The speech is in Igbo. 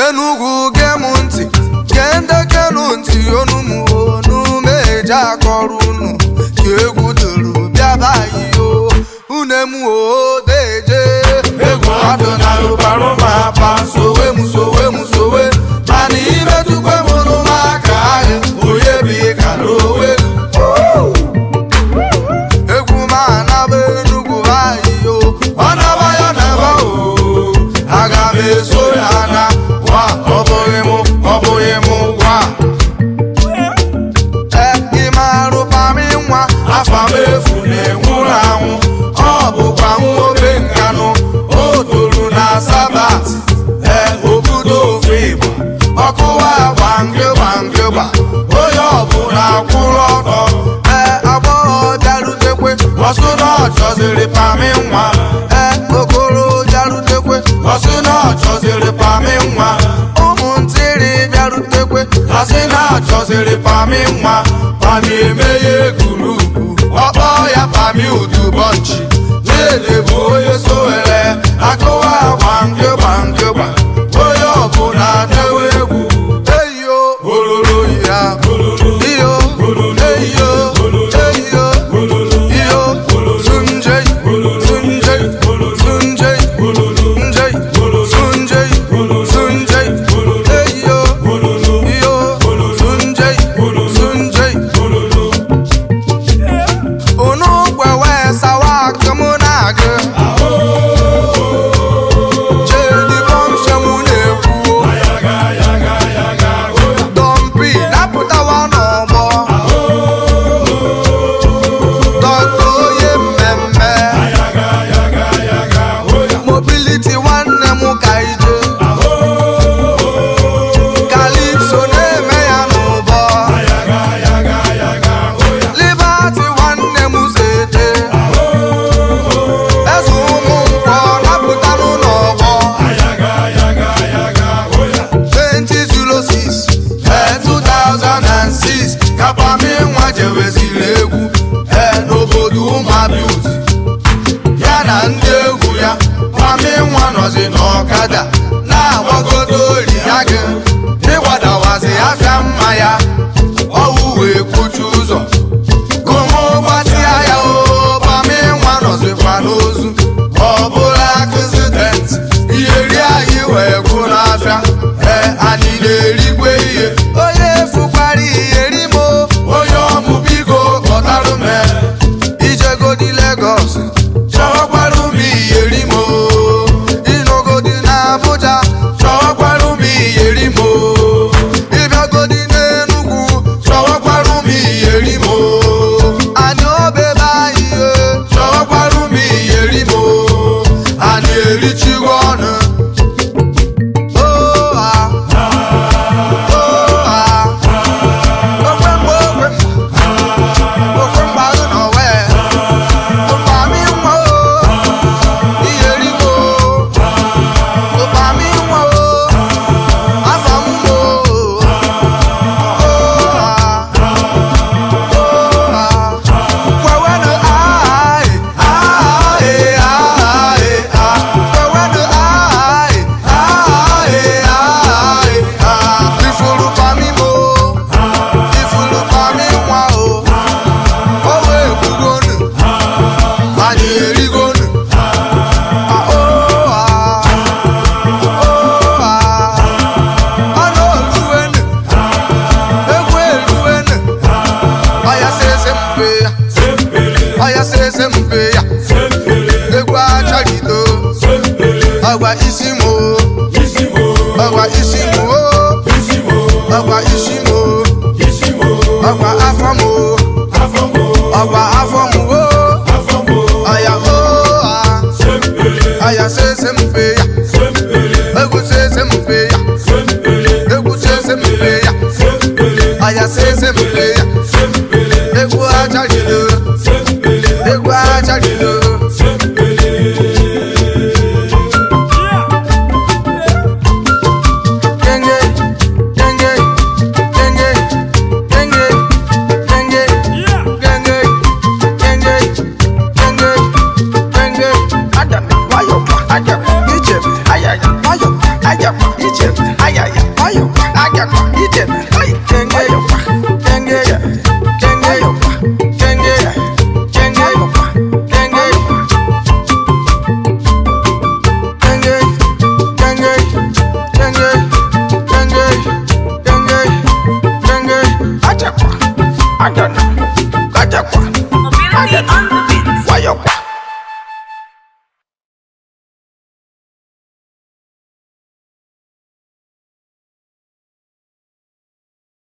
Enugwu, gee m ntị, gee ndị kenu ntị, onu m, onu m eji akọrọ unu ka egwu duru bịaba anyị o une m o deje. Egwu adịnalụbarụ m apa, sowe m, sowe m, sowe, mana imetụkwe m n'ụmụaka ahụ onye bụ ịka n'owe. Egwu m anaba Enugwu anyị o, ọ naba ya naba o, aga m eso ya na wa. Ọ bụghị mụ, ọ bụghị mụ gwa e ịmarụ pami nwa afa m efu na-enwuru anwụ. Ọ bụkwa nwa obe nkanụ o toru na sabat e obodo ofe Igbo ọkụwa gbangịgba ngịgba, onye ọbụla kwụrụ ọtọ. Ee, agbọghọ bịarutekwe, ọsụ na ọ chọziri pami nwa. Ee, okoro bịarutekwe, ọsụ na ọ chọziri pami nwa. Ụmụntịrị bịarutekwe, asị na ọ chọziri pami nwa. Pami emeghe gurupu, ọkpọ ya pami udubọnchi lele bụ onye sowere akụwa gbangịgba ngịgba, onye ọbụla dewe egwu eyo ololo ya iyo eyo eyo iyo sunjei sunjei sunjei njei sunjei sunjei eyo iyo sunjei sunjei unu gwewe sawa akụmụ na-agụ jedi bọmshem na-ekwuo dọmpi napụtawa n'ọgbọ dọkta onye mmemme mobility nwanne m ka ije kalipso na-eme ya n'ụbọ. Liberty nwanne m zete eze ụmụ nkwọ napụtanụ n'ọgbọ 2006, ee, 2006 ka Pami nwa jeweziri egwu ee n'obodo ụmụabiuti ya na ndị egwu ya. Pami nwa nọzi n'ọkada na-agbagodo ori ya gị ịgbadawazi afịa mma ya ọwụ wee kwuchi ụzọ gụmụ gbatịa ya o. Pami nwa nọzikwa n'ozu, ọ bụla accident ihe ri anyị wee gwụ n'afịa. Ee, anyị na-erigwe ihe onye fukwara ihe rimo onye ọmụ biko kpọtarụ m ijegodi Legọs chọwakwara m iyerimo, ịnọgodi na Abuja chọwakwara m iyerimo, ịbịagodi n'Enugwu chọwakwara m iyerimo, anyị obebe anyị e chọwakwara m iyerimo, anyị erichigo ọnụ. Oh, ah. Oh, ah. Okwe mgbe okwe okwe mgbarụ n'ọwe ụkpami nwa o iyerimo ụkpami nwa o afa m o. Oh, ah. Oh, ah. Kwewenụ aị aị aị ah. Kwewenụ aị aị aị ah. Ifuru pami mo, ifuru pami nwa o, o wee kwugonu, anyị erigonu. Ah, oh, ah. Oh, ah. Ọnụ oluwenu, egwu eruwenu, ọya sese mpe ya, ọya sese mpe ya, egwu acharito, ọgwa isi m o, ọgwa isi m o, ọgwa isi m o, ọgwa afọ m o, ọgwa afọ m o, ọya o ah, ọya sese mpe ya, egwu sese mpe ya, egwu sese mpe ya, ọya sese mpe ya, egwu acharito, egwu acharito. Genge, genge, genge, genge, genge, genge, genge, genge, genge. Adam, nwayọkwa, Adam, ijebe, ayaya, nwayọkwa, Adam, ijebe. Nwayọkwa, agakwa ije na.